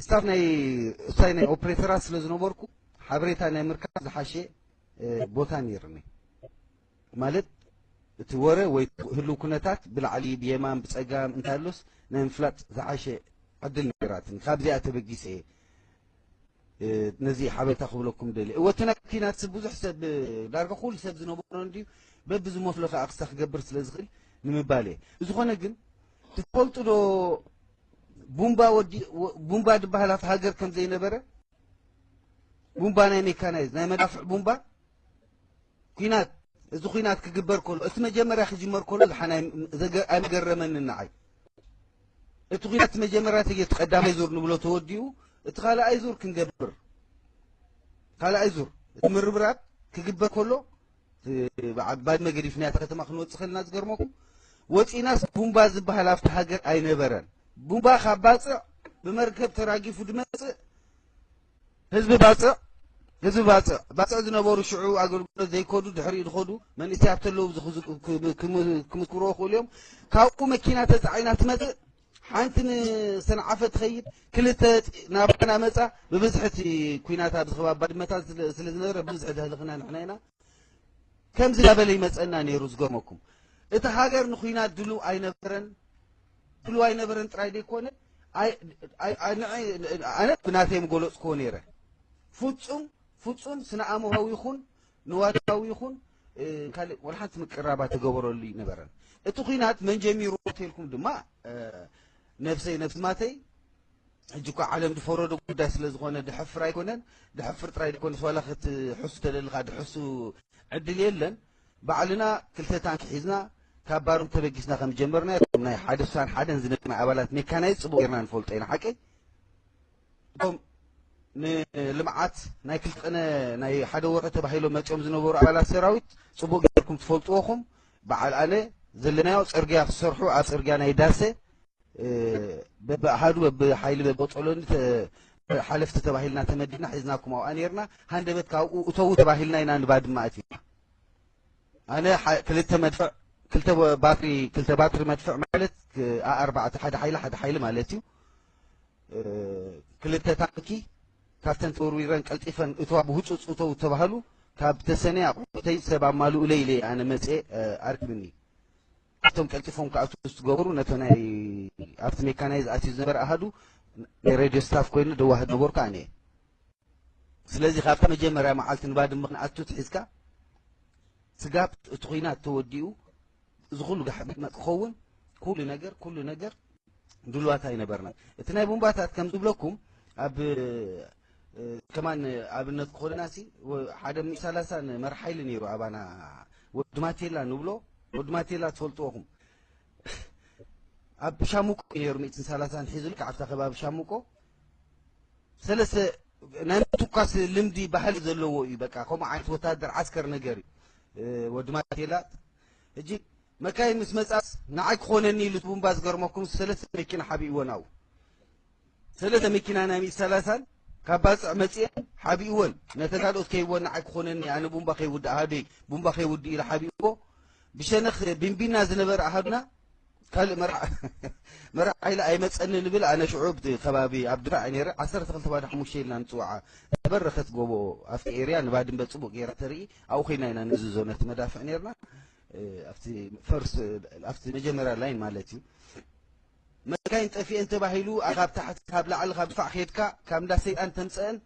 ስታፍ ናይ እሳይ ናይ ኦፕሬተራት ስለ ዝነበርኩ ሓበሬታ ናይ ምርካብ ዝሓሸ ቦታ ነይርኒ። ማለት እቲ ወረ ወይ ህልው ኩነታት ብላዕሊ ብየማን ብፀጋም እንታይ ኣሎስ ናይ ምፍላጥ ዝሓሸ ዕድል ነይራትኒ። ካብዚኣ ተበጊሰ እየ ነዚ ሓበሬታ ክብለኩም ደልየ። እወ እቲ ናይ ኲናት ሰብ ብዙሕ ሰብ ዳርጋ ኩሉ ሰብ ዝነበሮ እንድዩ በብዝመስሎ ከዓ ክሳ ክገብር ስለ ዝኽእል ንምባል እየ። ዝኾነ ግን ትፈልጡ ዶ ቡምባ ወዲ ቡምባ ዝበሃል ኣብቲ ሃገር ከም ዘይነበረ ቡምባ ናይ ሜካናይዝ ናይ መዳፍዕ ቡምባ ኲናት እዚ ኲናት ክግበር ከሎ እቲ መጀመርያ ክጅመር ከሎ ዝሓናይ ኣይመገረመኒ ንዓይ። እቲ ኲናት መጀመርያ እቲ ቀዳማይ ዙር ንብሎ ተወዲኡ እቲ ካልኣይ ዙር ክንገብር ካልኣይ ዙር እቲ ምርብራብ ክግበር ከሎ ባድመ ገዲፍና እታ ከተማ ክንወፅእ ከለና ዝገርመኩም ወፂናስ ቡምባ ዝበሃል ኣብቲ ሃገር ኣይነበረን። ቡምባ ካብ ባፅዕ ብመርከብ ተራጊፉ ድመፅእ ህዝቢ ባፅዕ ህዝቢ ባፅዕ ባፅዕ ዝነበሩ ሽዑ ኣገልግሎት ዘይከዱ ድሕሪኡ ዝኸዱ መንእሰያት ተለዉ ክምስክርዎ ክእሉ እዮም። ካብኡ መኪና ተፃዒና ትመፅእ ሓንቲ ንሰንዓፈ ትኸይድ ክልተ ናባና መፃ ብብዝሒ እቲ ኩናት ኣብዚ ከባቢ ባድመታት ስለ ዝነበረ ብብዝሒ ዘህልኽና ንሕና ኢና። ከምዚ ዳበለ ይመፀና ነይሩ ዝገርመኩም እቲ ሃገር ንኩናት ድሉ ኣይነበረን ድሉ ኣይነበረን ጥራይ ዘይኮነ ኣነ ብናተይ ምገለፅክዎ ነይረ ፍፁም ፍፁም ስነ ኣእምሮዊ ይኹን ንዋታዊ ይኹን ካልእ ወላ ሓንቲ ምቅራባ ተገበረሉ ይነበረን እቲ ኩናት መን ጀሚሩ ተልኩም ድማ ነብሰይ ነብሲ ማተይ ሕጂ እኳ ዓለም ዝፈረዶ ጉዳይ ስለ ዝኾነ ድሕፍር ኣይኮነን ድሕፍር ጥራይ ዘይኮነስ ዋላ ክትሕሱ ተደልኻ ድሕሱ ዕድል የለን ባዕልና ክልተ ታንኪ ሒዝና ካብ ባሩድ ተበጊስና ከም ጀመርና ናይ ሓደ ስሳን ሓደን ዝነበርና ኣባላት ሜካናይዝ ፅቡቅ ጌርና ንፈልጦ ኢና ሓቀይ እቶም ንልምዓት ናይ ክልተ ቀነ ናይ ሓደ ወርሒ ተባሂሎም መፂኦም ዝነበሩ ኣባላት ሰራዊት ፅቡቅ ጌርኩም ትፈልጥዎኹም በዓል ኣነ ዘለናዮ ፅርግያ ክሰርሑ ኣብ ፅርግያ ናይ ዳሰ በብኣሃዱ በብሓይሊ በብቆፀሎኒ ሓለፍቲ ተባሂልና ተመዲብና ሒዝናኩም ኣብኣ ነርና ሃንደበት ካብኡ እተዉ ተባሂልና ኢና ንባድመ ኣቲና ኣነ ክልተ መድፍዕ ክልተ ባትሪ ክልተ ባትሪ መድፍዕ ማለት ኣርባዕተ ሓደ ሓይሊ ሓደ ሓይሊ ማለት እዩ ክልተ ታንኪ ካብተን ተወርዊረን ቀልጢፈን እተዋ ብህፁፅ እተው ተባህሉ ካብ ተሰነ ኣቑሑተይ ሰብ ኣማልኡለይ ኢለ ኣነ መፅኤ ኣርክብኒ ኣብቶም ቀልጢፎም ክኣትዉ ዝትገብሩ ነቶ ናይ ኣብቲ ሜካናይዝ ኣትዩ ዝነበረ ኣሃዱ ናይ ሬድዮ ስታፍ ኮይኑ ደዋህ ነበርኩ ኣነ ስለዚ ካብታ መጀመርያ መዓልቲ ንባድመ ክንኣቱ ትሒዝካ ስጋብ እቲ ኹናት ተወዲኡ እዚ ኩሉ ጋሕበት ክኸውን ኩሉ ነገር ኩሉ ነገር ድሉዋት ኣይነበርናን። እቲ ናይ ቡምባታት ከም ዝብለኩም ኣብ ከማን ኣብነት ክኾነና ሲ ሓደ ሚእ ሰላሳ መርሓይሊ ነይሩ ኣባና ወዲ ማቴላ ንብሎ ወዲ ማቴላ ትፈልጥዎ ኹም ኣብ ሻሙቆ ነይሩ ሚእትን ሰላሳን ሒዙ ልክዕ ኣብታ ከባቢ ሻሙቆ ሰለስተ ናይ ምትኳስ ልምዲ ባህሊ ዘለዎ እዩ በቃ ከምኡ ዓይነት ወታደር ዓስከር ነገር እዩ ወዲ ማቴላ እጂ መካይን ምስ መጻስ ንዓይ ክኾነኒ ኢሉ ቡምባ ዝገርመኩም ሰለስተ መኪና ሓቢእወን ኣው ሰለስተ መኪና ናይ ሚእቲ ሰላሳን ካብ ባፅዕ መፅኤን ሓቢእወን ነተን ካልኦት ከይወን ንዓይ ክኾነኒ ኣነ ቡምባ ከይውድእ ኣሃደይ ቡምባ ከይውድእ ኢሉ ሓቢእዎ ብሸነኽ ቢንቢና ዝነበረ ኣሃዱና ካልእ መርዓ ሓይሊ ኣይመፀኒ ንብል ኣነ ሽዑ ብቲ ከባቢ ኣብ ድፋዕ ነይረ ዓሰርተ ክልተ ባዶ ሓሙሽተ ኢልና ንፅዋዓ በረኸት ጎቦ ኣብቲ ኤርያ ንባድንበ ፅቡቅ ገይራ ተርኢ ኣብኡ ኮይና ኢና ንዝዞ ነቲ መዳፍዕ ነርና ኣብቲ ፈርስ ኣብቲ መጀመርያ ላይን ማለት እዩ መካይን ጠፊኤን ተባሂሉ ካብ ታሕቲ ካብ ላዕሊ ካብ ድፋዕ ከድካ ካብ እንዳ ሰይጣን ተምፀአን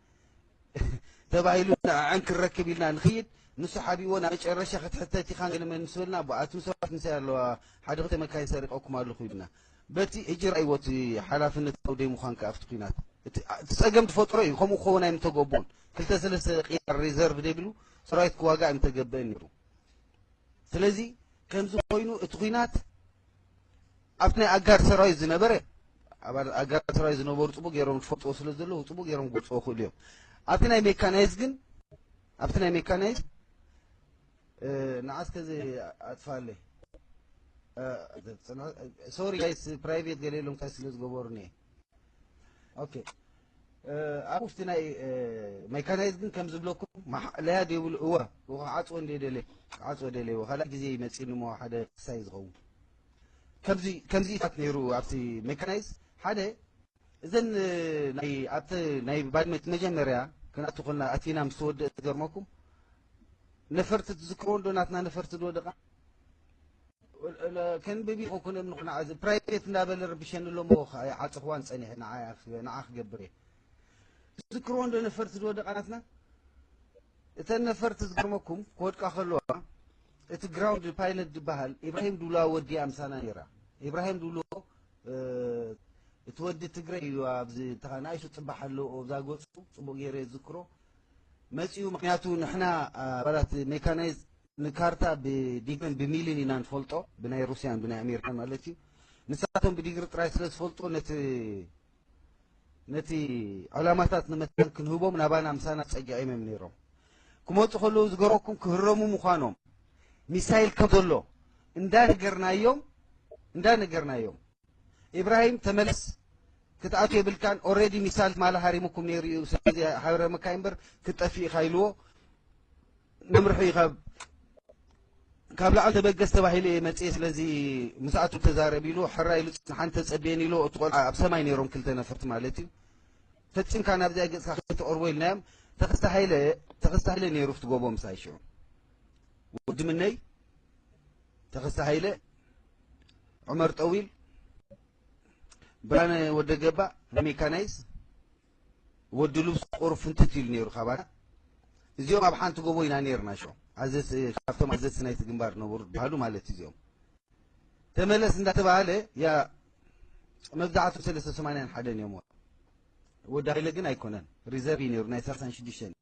ተባሂሉ ንዐን ክንረክብ ኢልና ንኽይድ ንሱ ሓቢእዎ ናብ መጨረሻ ክትሕተት ኢኻ ገለ መን ምስ በልና ኣቦ ኣቱም ሰባት ምሳይ ኣለዋ ሓደ ክልተ መካይን ሰሪቀኩም ኣለኹ ኢልና በቲ ሕጂ ራእይዎ እቲ ሓላፍነታዊ ደይ ምዃን ከኣ ኣብቲ ኲናት እቲ ጸገም ዝፈጥሮ እዩ ከምኡ ክኸውን ኣይምተገብኡን ክልተ ሰለስተ ቅያር ሪዘርቭ ደይብሉ ሰራዊት ክዋጋእ ኣይምተገብአን ነይሩ ስለዚ ከምዚ ኮይኑ እቲ ኲናት ኣብቲ ናይ ኣጋር ሰራዊት ዝነበረ ኣባላት ኣጋር ሰራዊት ዝነበሩ ፅቡቅ ገይሮም ዝፈልጥዎ ስለ ዘለዉ ፅቡቅ ገይሮም ክገልፅዎ ክእሉ እዮም ኣብቲ ናይ ሜካናይዝ ግን ኣብቲ ናይ ሜካናይዝ ንዓስ ከዚ ኣጥፋለይ ሶሪ ጋይስ ፕራይቬት ገለ ኢሎም እንታይ ስለ ዝገበሩኒ ኦኬ ኣብ ውሽጢ ናይ ሜካናይዝ ግን ከም ዝብለኩም ማለያ ደይብሉ እወ ክዓፅዎ እንደ ደለ ክዓፅዎ ደለ እወ ካልኣይ ግዜ ይመፅኒ ሞ ሓደ ክሳይ ዝኸውን ከምዚ ከምዚ ኢታት ነይሩ ኣብቲ ሜካናይዝ ሓደ እዘን ናይ ኣብቲ ናይ ባድመ እቲ መጀመርያ ክንኣቱ ከለና ኣቲና ምስ ተወደእ ዝገርመኩም ነፈርቲ ትዝክርዎ እንዶ ናትና ነፈርቲ ዝወደቓ ከንብብ ይኹን እምንኹ ንዓ እዚ ፕራይቬት እንዳበለ ረብሸኒ ኣሎ እሞ ይዓፅኽዋን ፀኒሐ ንዓ ክገብር እየ ትዝክርዎ እንዶ ነፈርቲ ዝወደቓ ናትና እተን ነፈርቲ ዝገርመኩም ክወድቃ ከለዋ እቲ ግራውንድ ፓይለት ዝበሃል ኢብራሂም ዱላ ወዲያ ምሳና ነይራ ኢብራሂም ዱሎ እቲ ወዲ ትግረ እዩ ኣብዚ ንኣይሱ ፅባሕ ኣለዎ ኣብዛ ገፁ ፅቡቅ ገይረ ዝክሮ መፅኡ ምክንያቱ ንሕና ኣባላት ሜካናይዝ ንካርታ ብዲግሪን ብሚልን ኢና ንፈልጦ ብናይ ሩስያን ብናይ ኣሜሪካን ማለት እዩ ንሳቶም ብዲግሪ ጥራይ ስለ ዝፈልጦ ነቲ ነቲ ዕላማታት ንመታን ክንህቦም ናባና ምሳና ፀጊዖም እዮም ነይሮም ክመፁ ከለዉ ዝገረኩም ክህረሙ ምዃኖም ሚሳይል ከም ዘሎ እንዳነገርናዮም እንዳነገርናዮም ኢብራሂም ተመለስ ክትኣቱ የብልካን ኦሬዲ ሚሳይል ማላ ሃሪሙኩም ነይሩ እዩ ስለዚ ሃረመካ እምበር ክትጠፊእ ኢኻ ኢልዎ መምርሒ ካብ ካብ ላዕሊ ተበገስ ተባሂለ እየ መፅየ ስለዚ ምስኣቱ ተዛረብ ኢሉ ሕራ ኢሉ ፅንሓን ተፀብየን ኢሉ እቲ ቆልዓ ኣብ ሰማይ ነይሮም ክልተ ነፈርቲ ማለት እዩ ፈፂምካ ናብዚኣ ገፅካ ከይተቐርቦ ኢልናዮም ተኸስተ ሃይለ ተኸስተ ሃይለ ነይሩ ፍትጎቦ ምሳይ ሽዑ ወዲ ምነይ ተኸስተ ሃይለ ዑመር ጠዊል ብርሃነ ወደ ገባ ሜካናይዝ ወዲ ልብሱ ቁሩብ ፍንትት ኢሉ ነይሩ ካባና እዚኦም ኣብ ሓንቲ ጎቦ ኢና ነይርና ሾ ኣዘዝ ካብቶም ኣዘዝቲ ናይቲ ግንባር ነበሩ ዝበሃሉ ማለት እዚኦም ተመለስ እንዳተባሃለ ያ መብዛሕቱ ሰለስተ ሰማንያን ሓደን እዮም ወዲ ሃይለ ግን ኣይኮነን ሪዘርቭ እዩ ነይሩ ናይ ሰላሳን ሽዱሽተን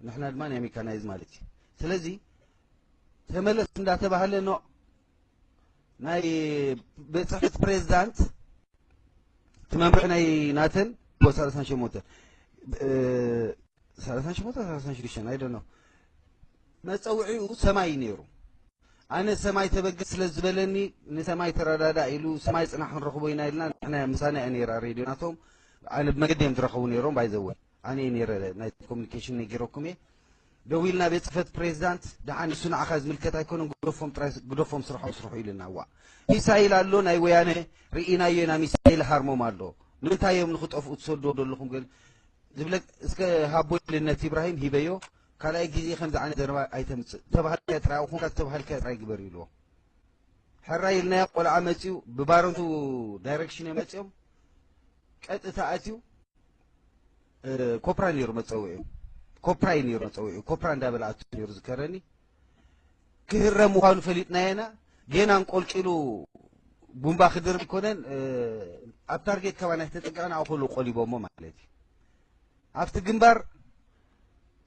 ንሕና ድማ ናይ ሜካናይዝ ማለት እዩ ስለዚ ተመለስ እንዳተባሃለ ኖ ናይ ቤት ፅሕፈት ፕሬዚዳንት እቲ መምርሒ ናይ ናተን ሰላሳን ሸሞንተን ሰላሳን ሸሞንተን ሰላሳን ሽዱሽተን ኣይደ ነው መፀውዒኡ ሰማይ እዩ ነይሩ ኣነ ሰማይ ተበገስ ስለ ዝበለኒ ንሰማይ ተረዳዳ ኢሉ ሰማይ ፅናሕ ክንረኽቦ ኢና ኢልና ንሕና ምሳና እያ ነይራ ሬድዮ ናቶም ኣነ ብመገዲ እዮም ዝረኸቡ ነይሮም ባይዘወ ኣነ እየ ነይረ ናይ ኮሚኒኬሽን ነጊረኩም እየ ደዊልና ቤት ፅፈት ፕሬዚዳንት ደሓን እሱ ንዓኻ ዝምልከት ኣይኮነን ግደፎም ጥራይ ግደፎም ስርሖም ስርሑ ኢልና ዋ ሚሳይል ኣሎ ናይ ወያነ ርኢናዮ ኢና ሚሳይል ሃርሞም ኣሎ ንምንታይ እዮም ንክጠፍኡ ትሰድዎ ዘለኹም ግን ዝብለ እስከ ሃቦ ልነት ኢብራሂም ሂበዮ ካልኣይ ግዜ ከምዚ ዓይነት ዘረባ ኣይተምፅእ ተባሃልካ ጥራይ ኣኹንካ ዝተባሃልካ ጥራይ ግበር ይብልዎ ሕራይ ኢልናዮ ቆልዓ መፅዩ ብባረንቱ ዳይሬክሽን እዮም መፅዮም ቀጥታ ኣትዩ ኮፕራ ነይሩ መፀውዒ ኮፕራ እዩ ነይሩ መፀውዒ ኮፕራ እንዳበለ ኣቱ ነይሩ ዝከረኒ ክህረም ምዃኑ ፈሊጥናየና ጌና እንቆልቂሉ ቡምባ ክድርብ ይኮነን ኣብ ታርጌት ከባና ተጠንቀቕና ኣው ከሉ ቆሊቦሞ ማለት እዩ ኣብቲ ግንባር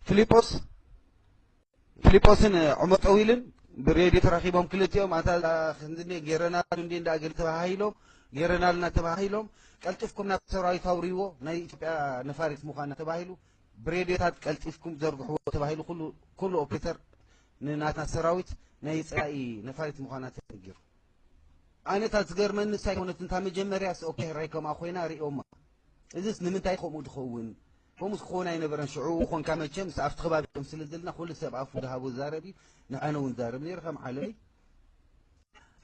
ፊሊጶስ ፊሊጶስን ዑመር ጠዊልን ብሬድዮ ተራኺቦም ክልቲኦም ኣንታ ክንድኒ ጌረናሉ እንዲ እንዳ ገል ተባሃሂሎም ጌረናልና ተባሂሎም ቀልጢፍኩም ናብ ሰራዊት ኣውሪዎ ናይ ኢትዮጵያ ነፋሪት ምዃና ተባሂሉ ብሬድዮታት ቀልጢፍኩም ዘርግሕዎ ተባሂሉ ኩሉ ኩሉ ኦፕሬተር ንናትና ሰራዊት ናይ ፀላኢ ነፋሪት ምዃና ተነጊሩ ኣነታት ዝገርመኒ ሳይኮነት እንታ መጀመርያ ኦኬ ራይ ከምኣ ኮይና ሪኦማ እዚስ ንምንታይ ከምኡ ዝኸውን ከምኡስ ክኾን ኣይነበረን ሽዑ ኮንካ መቸም ምስ ኣብቲ ከባቢ ከም ስለ ዘለና ኩሉ ሰብ ኣፉ ዝሃቦ ዛረብ እዩ ንዓነ እውን ዛረብ ነይሩ ከም ዓለመይ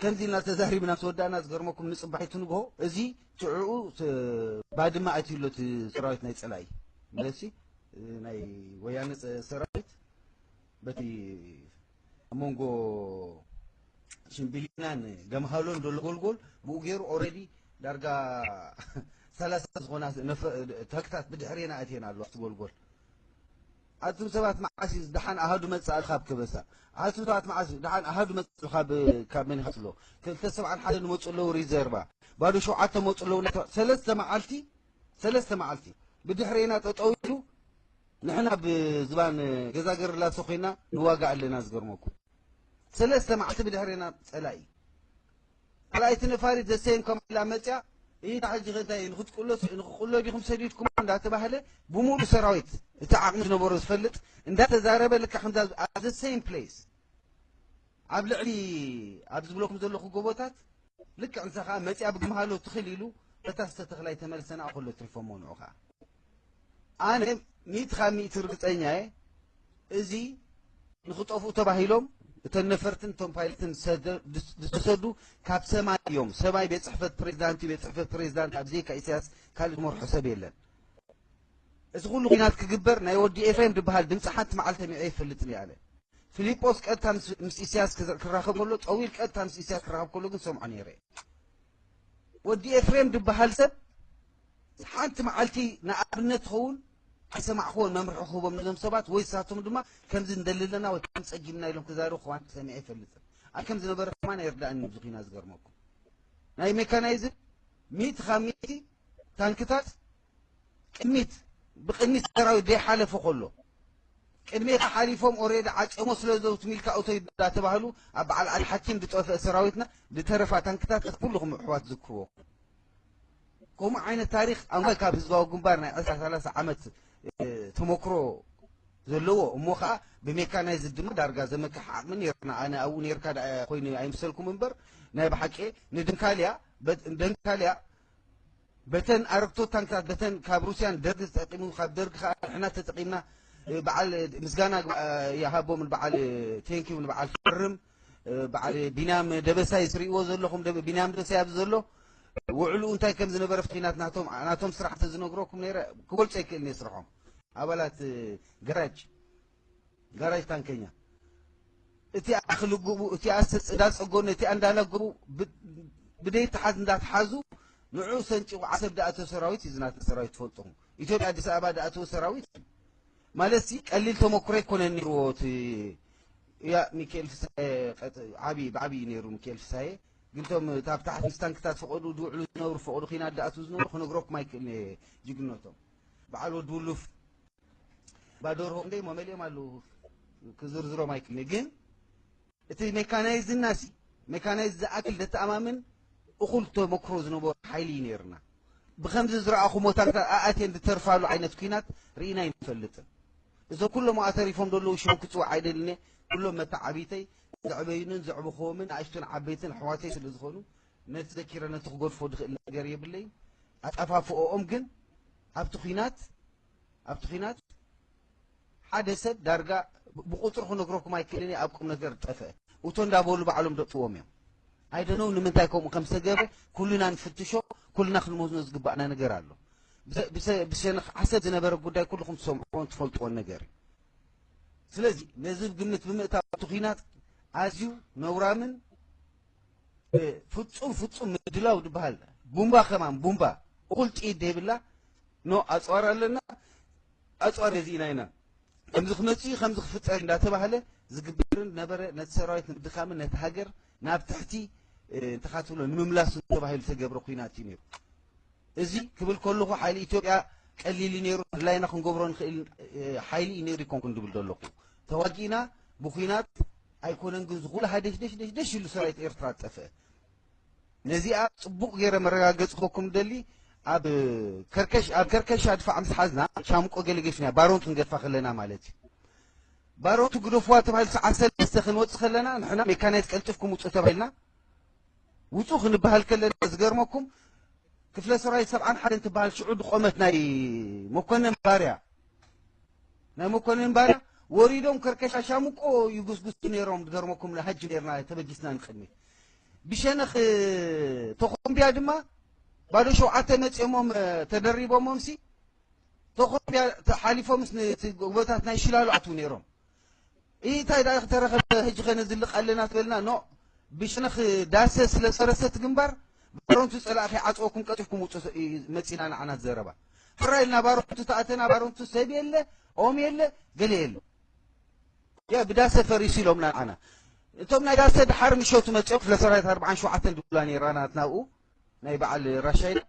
ከምዚ ኢልና ተዛሪብና ምስ ወዳእና ዝገርመኩም ንፅባሒቱ ንግሆ እዚ ሽዑ ባድመ ኣትዩ ኣሎ እቲ ሰራዊት ናይ ፀላኢ መለሲ ናይ ወያነ ሰራዊት በቲ ኣብ መንጎ ሽምብሊናን ገምሃሎን ዘሎ ጎልጎል ብኡ ገይሩ ኦረዲ ዳርጋ ሰላሳ ዝኾና ተክታት ብድሕሬና ኣትየን ኣለዋ እቲ ጎልጎል ኣቱም ሰባት መዓስ እዩ ደሓን ኣሃዱ መፅእ ኣልካ ኣብ ከበሳ ኣቱም ሰባት መዓስ ደሓን ኣሃዱ መፅእ ኣልካ ካብ መን ይኸፅሎ ክልተ ሰብዓን ሓደ ንመፁ ኣለዉ ሪዘርቫ ባዶ ሸውዓተ መፁ ኣለዉ ሰለስተ መዓልቲ ሰለስተ መዓልቲ ብድሕሬና ጠጠው ኢሉ ንሕና ብዝባን ገዛ ገርላሶ ኮይና ንዋጋ ኣለና ዝገርመኩም ሰለስተ መዓልቲ ብድሕሬና ፀላኢ ካልኣይቲ ነፋሪት ዘሰየም ከማላ መፅያ እይታ ሕጂ ከንታይ ንክትቅሎ ንክቅሎ ዲኹም ሰዲድኩም እንዳተባህለ ብሙሉ ሰራዊት እቲ ዓቕሚ ዝነበሮ ዝፈልጥ እንዳተዛረበ ልካ ከምዛ ኣብ the same place ኣብ ልዕሊ ኣብ ዝብለኩም ዘለኹ ጎቦታት ልክዕ ንሳ ከዓ መፅያ ብግምሃሎ ትኽል ኢሉ በታ ዝተተኽላይ ተመልሰና ከሎ ትሪፎሞ ንዑ ከዓ ኣነ ሚእቲ ካብ ሚእቲ ርግፀኛ እየ እዚ ንክጠፍኡ ተባሂሎም እተን ነፈርትን እቶም ፓይለትን ዝሰደ- ዝሰዱ ካብ ሰማይ እዮም። ሰማይ ቤት ጽሕፈት ፕሬዚዳንት እዩ። ቤት ጽሕፈት ፕሬዚዳንት ኣብ ዘይካ ኢሳያስ ካልእ ዝመርሖ ሰብ የለን። እዚ ኩሉ ኩናት ክግበር ናይ ወዲ ኤፍሬም ዝበሃል ድምፂ ሓንቲ መዓልቲ ሰሚዐ ይፈልጥን እየ ኣነ። ፊሊጶስ ቀጥታ ምስ- ምስ ኢሳያስ ክዘ- ክራኸብ ከሎ፣ ጠዊል ቀጥታ ምስ ኢሳያስ ክራኸብ ከሎ ግን ሰምዖ ነይረ። ወዲ ኤፍሬም ዝበሃል ሰብ ሓንቲ መዓልቲ ንኣብነት ትኸውን ኣይሰማዕኽዎን። መምርሒ ክህቦም ነዞም ሰባት ወይ ንሳቶም ድማ ከምዚ እንደሊ ኣለና ወይ ከም ጸጊምና ኢሎም ክዛረቡ ክዋን ሰሚዐ ኣይፈልጥን። ኣይ ከም ዝነበረ ከማን ኣይርዳእን እዩ። ዝኺና ዝገርመኩም ናይ ሜካናይዝድ ሚእቲ ካብ ሚእቲ ታንክታት ቅድሚት ብቅድሚት ሰራዊት ዘይሓለፈ ከሎ ቅድሜካ ሓሊፎም ኦሬዲ ዓጽሞ ስለ ዘውት ሚልካ እቶይ እንዳተባህሉ ኣብ በዓል ዓዲ ሓኪም ዝጠፍአ ሰራዊትና ዝተረፋ ታንክታት ኩልኹም ኣሕዋት ዝክርዎ። ከምኡ ዓይነት ታሪኽ ኣንኳይ ካብ ህዝባዊ ግንባር ናይ ዕስራ ሰላሳ ዓመት እ፣ ተመክሮ ዘለዎ እሞ ከዓ ብሜካናይዝድ ድማ ዳርጋ ዘመክሕ ዓቕሚ ነርና። ኣነ ኣብኡ ነርካ ደኣ ኮይኑ ኣይምሰልኩም እምበር ናይ ብሓቂ ንድንካልያ በት- ደንካልያ በተን ኣረግቶ ታንክታት በተን ካብ ሩስያን ደርግ ተጠቂሙ ካብ ደርግ ከዓ ንሕና ተጠቂምና እ፣ በዓል ምስጋና ግባ- እ፣ ይሃቦም ንበዓል ቴንኪው ንበዓል ፈርም እ፣ በዓል ቢንያም ደበሳይ ዝርእዎ ዘለኹም ደብ- ቢንያም ደበሳይ ኣብዚ ዘሎ ውዕሉ እንታይ ከም ዝነበረ ፍትሒናት ናቶም ናቶም ስራሕ ተዝነግረኩም ነይረ ክገልጾ ይክእል እየ ስርሖም ኣባላት እ፣ ገራጅ ጋራጅ ታንከኛ እቲ ኣኽልግቡ እቲ ኣሰፅዳ ፀጎነ እቲ እንዳነገቡ ብ- ብደይተሓዝ እንዳተሓዙ ንዑ ሰንጪቑ ዓሰብ ድኣተወ ሰራዊት እዩ ዝናተ ሰራዊት ትፈልጥኹም ኢትዮጵያ ኣዲስ ኣበባ ድኣተወ ሰራዊት ማለት ሲ ቀሊል ተመክሮ ኣይኮነን ነይርዎ እቲ ያ ሚካኤል ፍሳየ ቀጥ- ዓብዪ ብዓብዪ ነይሩ ሚካኤል ፍሳየ ግን ቶም እታ ብታሕቲ ምስ ታንክታት ፈቐዱ ዝውዕሉ ዝነብሩ ፈቐዱ ኺናት ድኣትዉ ዝነብሩ ክነግረኩም ኣይክእልን እየ ጅግነቶም በዓል ወዲ ውሉፍ ባዶርሆ እንደይ መመሊኦም ኣለዉ ክዝርዝሮም ኣይክእልን ግን እቲ ሜካናይዝና ሲ ሜካናይዝ ዝኣክል ዘተኣማምን እኹል ተመክሮ ዝነበሮ ሓይሊ እዩ ነይርና ብከምዚ ዝረኣኹ ሞታርታት ኣኣትየን ዝተርፋሉ ዓይነት ኩናት ርኢና ይንፈልጥን እዞም ኩሎም ኣተሪፎም ዘለዉ ሽሞም ክፅውዕ ኣይደልን ኩሎም መተዓቢተይ ዘዕበዩንን ዘዕበኽዎምን ኣእሽቱን ዓበይትን ኣሕዋተይ ስለ ዝኾኑ ነቲ ዘኪረ ነቲ ክገድፎ ዝኽእል ነገር የብለይን ኣጠፋፍኦኦም ግን ኣብቲ ኩናት ኣብቲ ኺናት ሓደ ሰብ ዳርጋ ብቁፅሪ ክነግረኩም ኣይክእልን ኣብ ቁም ነገር ጠፍአ እቶ እንዳበሉ ባዕሎም ደጥዎም እዮም ኣይደነው ንምንታይ ከምኡ ከም ዝተገብረ ኩልና ንፍትሾ ኩልና ክንመዝኖ ዝግባእና ነገር ኣሎ ብሸነኽ ዓሰብ ዝነበረ ጉዳይ ኩልኹም ትሰምዕዎን ትፈልጥዎን ነገር እዩ ስለዚ ነዚ ግምት ብምእታው እቲ ኺናት ኣዝዩ ነውራምን ፍጹም ፍጹም ምድላው ዝበሃል ቡምባ ከማን ቡምባ እኹል ጥይት ዘይብላ ኖ ኣፅዋር ኣለና ኣፅዋር ገዚእና ኢና ከምዚ ክመፅእ እዩ ከምዚ ክፍፀር እንዳተባህለ ዝግበርን ነበረ ነቲ ሰራዊት ንምድኻምን ነቲ ሃገር ናብ ትሕቲ እንተኻትብሎ ንምምላሱ ተባሂሉ ዝተገብረ ኩናት እዩ ነይሩ እዚ ክብል ከለኹ ሓይሊ ኢትዮጵያ ቀሊል እዩ ነይሩ ድላይና ክንገብሮ ንኽእል ሓይሊ እዩ ነይሩ ይኮንኩን ድብል ዘለኹ ተዋጊእና ብኩናት ኣይኮነን ግን ዝኹሉ ሃደሽ ደሽ ደሽ ደሽ ኢሉ ሰራዊት ኤርትራ ዝጠፍአ ነዚኣ ጽቡቕ ገይረ መረጋገጺ ክበኩም ደሊ ኣብ ከርከሽ ኣብ ከርከሻ ድፋዕ ምስ ሓዝና ሻምቆ ገለ ገፊና ባሮንቱ ክንገድፋ ከለና ማለት እዩ ባሮንቱ ግደፍዋ ተባሂሉ ሰዓት ሰለስተ ክንወጽእ ከለና ንሕና ሜካናይት ቀልጥፍኩም ውጹእ ተባሂልና ውጹእ ክንበሃል ከለና ዝገርመኩም ክፍለ ሰራዊት ሰብዓን ሓደን ትበሃል ሽዑ ድቆመት ናይ መኮንን ባርያ ናይ መኮንን ባርያ ወሪዶም ከርከሻ ሻምቆ ይጉስጉሱ ነይሮም ዝገርመኩም ንሃጅ ነርና ተበጊስና ንቅድሚት ብሸነኽ ተኾምቢያ ድማ ባዶ ሸውዓተ መፂኦሞም ተደሪቦሞም ሲ ተኾምቢያ ሓሊፎምስ ጎቦታት ናይ ሽላሉ ኣትዉ ነይሮም እንታይ ደኣ ክተረኸበ ሕጂ ከነዝልቕ ኣለና ትበልና ኖ ብሽነኽ ዳሰ ስለ ሰረሰት ግንባር ባሮንቱ ጸላእኺ ዓጽወኩም ቀጢፍኩም ውጹ መጺና ንዓናት ዘረባ ሕራይ ኢልና ባሮንቱ ተኣተና ባሮንቱ ሰብ የለ ኦም የለ ገለ የለ ያ ብዳሰ ፈሪሱ ኢሎምና ንዓና እቶም ናይ ዳሰ ድሓር ምሸቱ መጺኦም ክፍለ ሰራዊት ኣርባዓን ሸውዓተን ድብሉና ነይራ ናትናብኡ ናይ በዓል ራሻይዳ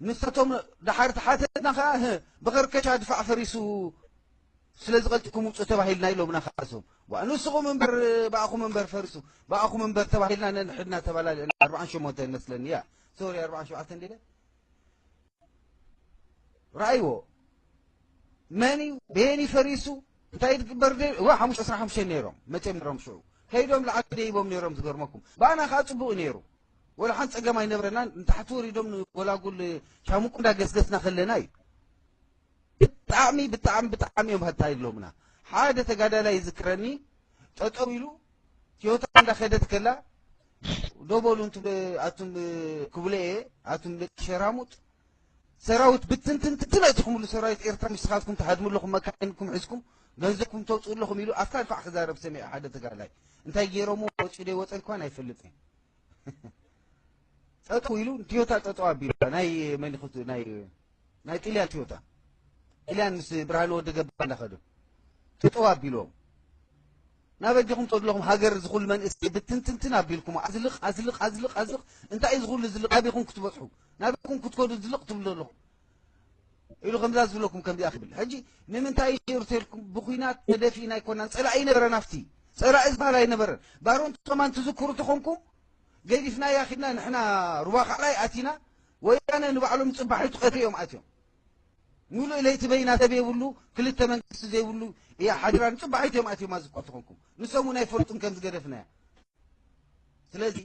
ንሳቶም ድሓር ተሓተትና ከዓ ብኸርከሻ ድፋዕ ፈሪሱ ስለዚ ቀልጢኩም ውፁ ተባሂልና ኢሎምና ከዓ እሶም ዋ ንስኹም እምበር ብኣኹም እምበር ፈሪሱ ብኣኹም እምበር ተባሂልና ነንሕድና ተባላልዕና ኣርባዓን ሸሞንተን መስለኒ እያ ሶሪ ኣርባዓን ሸውዓተን ዲለ ረኣይዎ መን እዩ በየን እዩ ፈሪሱ እንታይ ዝግበር ደ እዋ ሓሙሽተ ዕስራ ሓሙሽተ ነይሮም መፅኦም ነይሮም ሽዑ ከይዶም ለዓል ደይቦም ነይሮም ዝገርመኩም ብኣና ከዓ ፅቡቅ ነይሩ ወላ ሓንቲ ፀገም ኣይነበረናን ንታሕቲ ወሪዶም ንጎላጉል ሻሙቁ እንዳገስገስና ከለና እዩ ብጣዕሚ ብጣዕሚ ብጣዕሚ እዮም ሃታ ኢሎምና ሓደ ተጋዳላይ ይዝክረኒ ጠጠው ኢሉ ቶዮታ እንዳኸደት ከላ፣ ደው በሉ እንቱ ኣቱም ክብለየ፣ ኣቱም ደቂ ሸራሙጥ፣ ሰራዊት ብትንትንትን ኣእትኹምሉ፣ ሰራዊት ኤርትራ ንስኻትኩም ትሃድሙ ኣለኹም፣ መካይንኩም ሒዝኩም፣ ገንዘብኩም ተውፅኡ ኣለኹም ኢሉ ኣብታ ድፋዕ ክዛረብ ሰሚዐ ሓደ ተጋዳላይ። እንታይ ገይሮምዎ፣ ወፂኡ ዶ ኣይወፀን እኳ ኣይፈልጥን። ጠጠው ኢሉ፣ ቶዮታ ጠጠው ኣቢሉ፣ ናይ መን ይኹት፣ ናይ፣ ናይ ጥልያን ቶዮታ። ጥልያን ምስ ብርሃነ ወዲ ገባ እንዳኸዱ። ጠጠው ኣቢሎም። ናብ ኣዲኹም ተድለኹም ሃገር ዝኹል መንእሰይ ብትንትንትን ኣቢልኩም፣ ኣዝልቕ፣ ኣዝልቕ፣ ኣዝልቕ፣ ኣዝልቕ። እንታይ እዩ ዝኹሉ ዝልቕ? ኣበይኹም ክትበጽሑ? ናበይኩም ክትከዱ ዝልቕ ትብሉ ዘለኹም? ኢሉ ከምዛ ዝብለኩም ከምዚኣ ክብል። ሕጂ ንምንታይ ሽሩ ተልኩም? ብኹናት ተደፊእና ኣይኮናን። ጸላኢ ኣይነበረን ኣብቲ። ጸላኢ ዝበሃል ኣይነበረን። ባሮንት ከማን ትዝክሩ ተኾንኩም፣ ገዲፍናያ ኺድና ንሕና ሩባ ካዕላይ ኣቲና፣ ወያነ ንባዕሎም ጽባሒቱ ቀትሪ እዮም ኣትዮም። ሙሉእ ለይቲ በይና ሰብ የብሉ፣ ክልተ መንግስቲ ዘይብሉ እያ ሓዲራ፣ ንጽባሒቱ እዮም ኣትዮም ኣዝክሩ ተኾንኩም። ንሶም እውን ኣይፈልጡን ከም ዝገደፍናያ። ስለዚ፣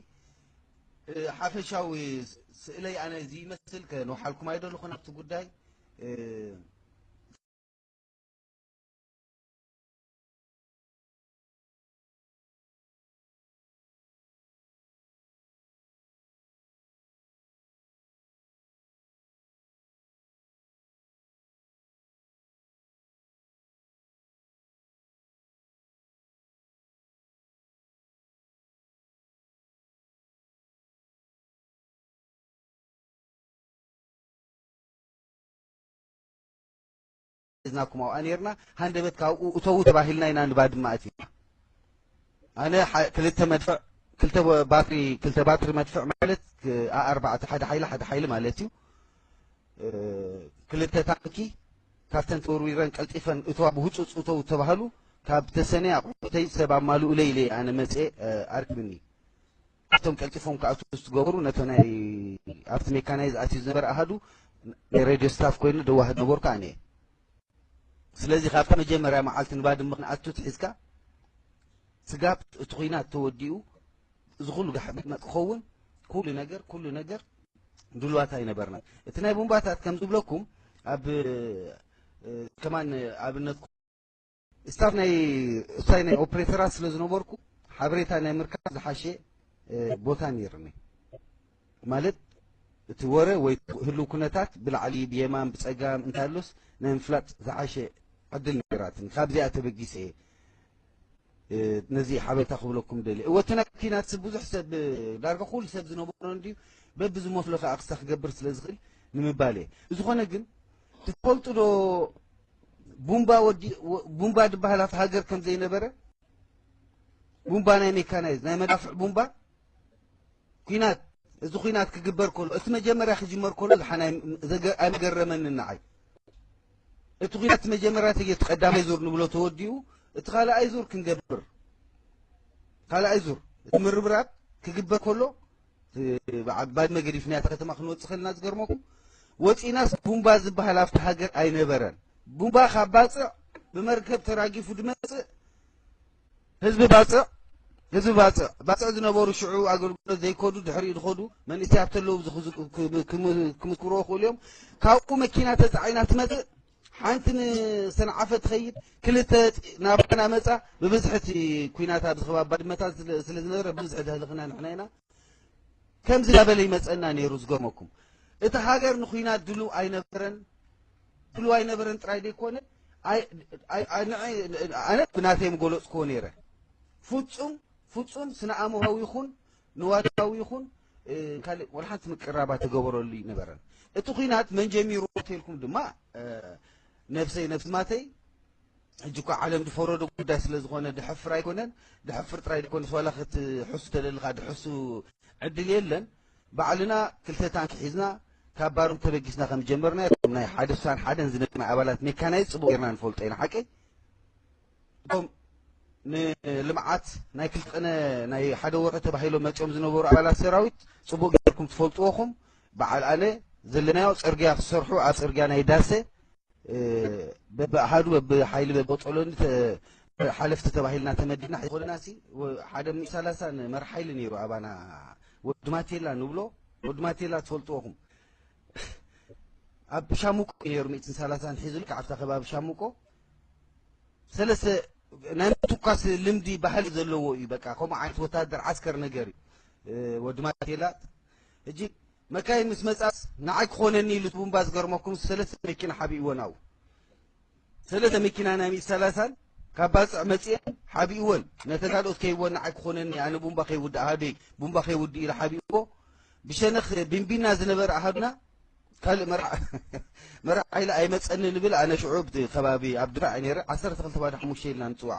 እ፣ ሓፈሻዊ ስ-፣ ስእለይ ኣነ እዚ ይመስል። ከንውሓልኩም ኣይደለኹን ኣብቲ ጉዳይ። እ፣ ሒዝናኩም ኣብኣ ነይርና፣ ሃንደበት ካብኡ እተዉ ተባሂልና ኢና ንባድመ ኣቲና። ኣነ ሓ-፣ ክልተ መድፍዕ፣ ክልተ ወ-፣ ባትሪ፣ ክልተ ባትሪ መድፍዕ ማለት፣ እ፣ ኣ ኣርባዕተ፣ ሓደ ሓይሊ፣ ሓደ ሓይሊ ማለት እዩ። እ፣ ክልተ ታንኪ ካብተን ተወርዊረን ቀልጢፈን እተዋ ብህጹጽ እተዉ ተባህሉ። ካብ ተሰነይ ኣቑሑተይ ሰብ ኣማልኡለይ ኢለ ኣነ መጽኤ፣ እ፣ ኣርኪብኒ። እቶም ቀልጢፎም ክኣትዉ ዝገበሩ ነቶ ናይ ኣብቲ ሜካናይዝ ኣትዩ ዝነበረ ኣሃዱ ናይ ሬድዮ ስታፍ ኮይኑ ደዋህድ ነበርኩ ኣነ እየ። ስለዚ ካብታ መጀመርያ መዓልቲ ንባድመ ክንኣቱ ትሒዝካ ስጋብ እቲ ኲናት ተወዲኡ እዚ ኩሉ ጋሕመጥመጥ ክኸውን ኩሉ ነገር፣ ኩሉ ነገር ድሉዋት ኣይነበርናን። እቲ ናይ ቡምባታት ከም ዝብለኩም ኣብ፣ እ፣ ከማን ኣብነት ስታፍ ናይ፣ ስታይ ናይ ኦፕሬተራት ስለ ዝነበርኩ ሓበሬታ ናይ ምርካብ ዝሓሸ፣ እ፣ ቦታ ነይርኒ። ማለት እቲ ወረ ወይ ህልው ኩነታት ብላዕሊ ብየማን ብጸጋም እንታይ ኣሎስ ናይ ምፍላጥ ዝሓሸ ዕድል ነይራትኒ። ካብዚኣ ተበጊሰ እየ፣ እ፣ ነዚ ሓበሬታ ክብለኩም ደልየ። እወ፣ እቲ ናይ ኲናት ሰብ ብዙሕ ሰብ፣ ዳርጋ ኩሉ ሰብ ዝነበሮ እንድዩ፣ በብዝመስሎ ከኣ ክሳ ክገብር ስለ ዝኽእል ንምባል እየ። ዝኾነ ግን ትፈልጡ ዶ ቡምባ ወዲ-፣ ወ-፣ ቡምባ ዝበሃል ኣብቲ ሃገር ከም ዘይነበረ፣ ቡምባ ናይ ሜካናይዝ፣ ናይ መዳፍዕ ቡምባ፣ ኲናት፣ እዚ ኲናት ክግበር ከሎ፣ እቲ መጀመርያ ክጅመር ከሎ ዝሓና ኣይ-፣ ዘገ-፣ ኣይመገረመንን ንዓይ። እቲ ኲናት መጀመርያ እቲ ቀዳማይ ዙር ንብሎ ተወዲኡ፣ እቲ ካልኣይ ዙር ክንገብር፣ ካልኣይ ዙር እቲ ምርብራብ ክግበር ከሎ፣ እቲ በዓ-፣ ባድመ ገዲፍና እታ ከተማ ክንወጽእ ከለና ዝገርመኩም፣ ወጺእናስ ቡምባ ዝበሃል ኣብቲ ሃገር ኣይነበረን። ቡምባ ካብ ባጽዕ ብመርከብ ተራጊፉ ድመጽእ ህዝቢ ባጽዕ፣ ህዝቢ ባጽዕ፣ ባጽዕ ዝነበሩ ሽዑ ኣገልግሎት ዘይከዱ ድሕሪኡ ዝኸዱ መንእሰያት ተለዉ ዝኽዙ-፣ ክም-፣ ክም-፣ ክምስክርዎ ክኽእሉ እዮም። ካብኡ መኪና ተጻዒና ትመጽእ፣ ሓንቲ ንሰንዓፈ ትኸይድ፣ ክልተ ናባና መጻ። ብብዝሒ እቲ ኲናት ኣብዚ ከባቢ ባድመታት ስለ፣ ስለ ዝነበረ ብብዝሒ ዘህለኽና ንሕና ኢና። ከምዚ እናበለ ይመጸና ነይሩ። ዝገርመኩም፣ እቲ ሃገር ንኹናት ድሉው ኣይነበረን። ድሉው ኣይነበረን ጥራይ ዘይኮነ፣ ኣይ-፣ ኣይ-፣ ኣይ-፣ ንዐይ-፣ ኣነ ብናተይ ምገለጽክዎ ነይረ። ፍጹም፣ ፍጹም ስነ ኣእምሮኣዊ ይኹን ንዋታዊ ይኹን፣ እ፣ ካልእ ወላ ሓንቲ ምቅራባት ተገበረሉ ኣይነበረን። እቲ ኹናት መን ጀሚርዎ ተልኩም ድማ፣ እ፣ ነብሰይ፣ ነብስማተይ፣ ሕጂ እኳ ዓለም ዝፈረዶ ጉዳይ ስለ ዝኾነ ድሕፍር ኣይኮነን። ድሕፍር ጥራይ ዘይኮነስ ዋላ ክትሕሱ ተደልኻ ድሕሱ ዕድል የለን። ባዕልና ክልተ ታንኪ ሒዝና ካብ ባሩም ተበጊስና ከም ጀመርና፣ እቶም ናይ ሓደ ስሳን ሓደን ዝነበርና ኣባላት ሜካናይዝ ጽቡቕ ጌርና ንፈልጦ ኢና። ሓቀይ? እቶም ንልምዓት ናይ ክልተ ቀነ፣ ናይ ሓደ ወርሒ ተባሂሎም መጺኦም ዝነበሩ ኣባላት ሰራዊት ጽቡቕ ጌርኩም ትፈልጥዎ ኢኹም። በዓል ኣነ ዘለናዮ ጽርግያ ክሰርሑ ኣብ ጽርግያ ናይ ዳሰ፣ እ፣ በብኣሃዱ፣ በብሓይሊ፣ በብቆጸሎኒ ተ-፣ ሓለፍቲ ተባሂልና ተመዲብና። ዝኾነናሲ ወ-፣ ሓደ ሚእቲ ሰላሳ ንመራሕ ሓይሊ ነይሩ ኣባና፣ ወዲ ማቴላ ንብሎ፣ ወዲ ማቴላ ትፈልጥዎ ኢኹም። ኣብ ሻሙቆ እዩ ነይሩ፣ ሚእትን ሰላሳን ሒዙ ልክዕ ኣብታ ከባቢ ሻሙቆ። ሰለስተ ናይ ምትኳስ ልምዲ ባህሊ ዘለዎ እዩ። በቃ ከምኡ ዓይነት ወታደር ዓስከር ነገር እዩ። ወዲ ማቴላ እጂ መካይን ምስ መጻስ ንዓይ ክኾነኒ ኢሉ ቡምባ ዝገርመኩም ሰለስተ መኪና ሓቢእወን ኣው ሰለስተ መኪና ናይ ሚእቲ ሰላሳን ካብ ባጽዕ መጽኤን ሓቢእወን ነተን ካልኦት ከይወን ንዓይ ክኾነኒ ኣነ ቡምባ ከይውድእ ሃደይ ቡምባ ከይውድእ ኢሉ ሓቢእዎ ብሸነኽ ቢንቢና ዝነበረ ኣሃዱና ካልእ መርዓ መርዓ ኢለ ኣይመጸኒ ንብል ኣነ ሽዑ ኣብቲ ከባቢ ኣብ ድፋዕ ነይረ ዓሰርተ ክልተ ባዶ ሓሙሽተ ኢልና ንጽውዓ